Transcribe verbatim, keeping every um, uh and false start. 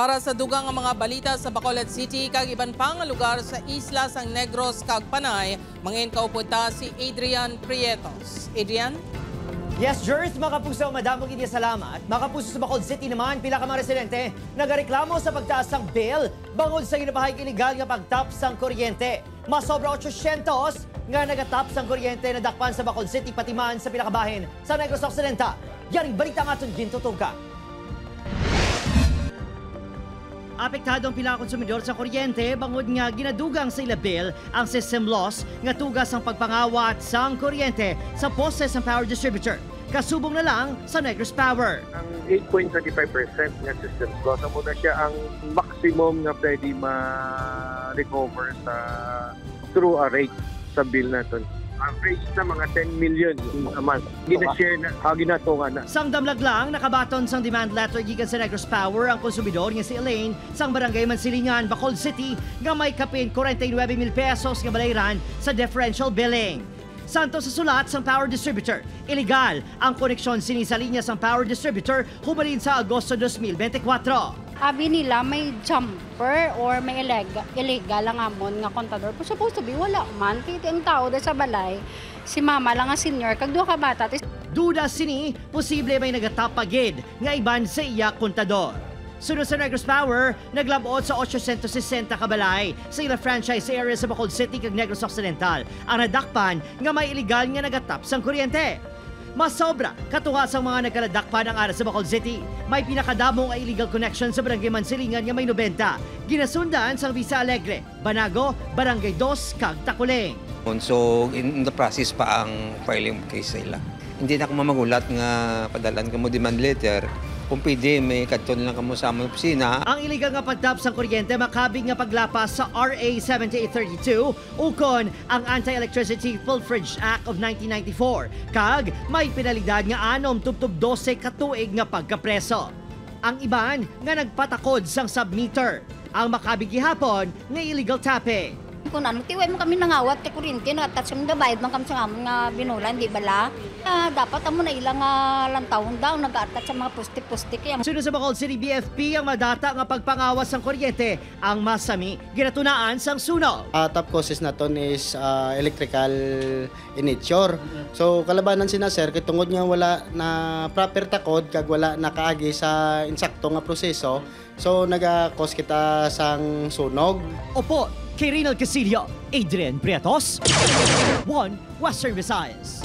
Para sa dugang nga mga balita sa Bacolod City kag iban pa nga lugar sa isla sang Negros kag Panay, mangin kaupod ta si Adrian Prietos. Adrian? Yes, Jers, mga kapuso, madamo gid nga salamat. Mga kapuso, sa Bacolod City naman, pila ka mga residente nagareklamo sa pagtaas sang bill bangod sa ginapahayag iligal nga pagtap sang kuryente. Masobra ochocientos nga nagatap sang kuryente nadakpan sa Bacolod City, pati man sa pila ka bahin sa Negros Occidental. Yaring balita ang aton gintutukan. Apektado ang pila ka konsumidor sa kuryente bangod nga ginadugang sa ila bill ang system loss nga tuga sang pagpangawat sang kuryente sa poste sang power distributor, kasubong na lang sa Negros Power. Ang eight point twenty five percent nga systems loss, amo na siya ang maximum nga pwede ma-recover sa through a rate sa bill naton. Average na mga ten million a month. Gina-share na, ah, ginatunga na. Sang damlag lang, nakabaton sang demand letter gikan sa Negros Power ang konsumidor nga si Elaine sang Barangay Mansilingan, Bacolod City, nga may kapin forty-nine mil pesos nga balayran sa differential billing. Santo sa sulat sang power distributor, iligal ang koneksyon sini sa linya sang power distributor hubalin sa Agosto dos mil bente kwatro. Abi nila may jumper or may ileg- illegal ang amon nga kontador. Pero supposed to be, wala man. Kaya ang tao da sa balay, si mama lang nga senior, kag duha ka bata. Tis- Duda sini, posible may nagatap pa gid nga iban sa iya kontador. Sunod sa Negros Power, naglab-ot sa ochocientos sesenta ka balay sa ila franchise area sa Bacolod City kag Negros Occidental ang nadakpan nga may iligal nga nagatap sang kuryente. Masobra, katuha sang mga nagkaladakpan ang ara sa Bacolod City. May pinakadamo nga illegal connection sa Barangay Mansilingan nga may nobenta. Ginasundan sang Vista Alegre, Banago, Barangay Dos, kag Taculing. So, in, in the process pa ang filing of case sa ila. Hindi na ako mamagulat nga padalan kamo demand letter. Kung pwede, may kadto na lang kamo sa among opisina. Ang illegal nga pagtap sang kuryente makabig nga paglapas sa R A seventy-eight thirty-two ukon ang Anti-Electricity Pilferage Act of nineteen ninety-four, kag may penalidad nga anom tubtob dose ka tuig nga pagkapreso. Ang iban nga nagpatakod sang sub-meter ang makabig gihapon nga illegal tapping. Kun ano, tiway mo kami nangawat kay kuryente, nag-attach kami, gabayad man kami sa amon nga binulan, di bala? Ah, dapat amo na ila nga lantawon daw, nag-attach sa mga poste-poste kay ang Sunod sa Bacolod City B F P ang madata nga pagpangawas sang kuryente ang masami ginatunaan sang sunog. Ah, top causes naton is ah, electrical in nature. So kalabanan sina sir kay tungod nga wala na proper takod kag wala nakaagi sa insakto nga proseso, so naga-cause kita sang sunog. Opo, kay Reynald Castillo, Adrian Prietos, One Western Visayas.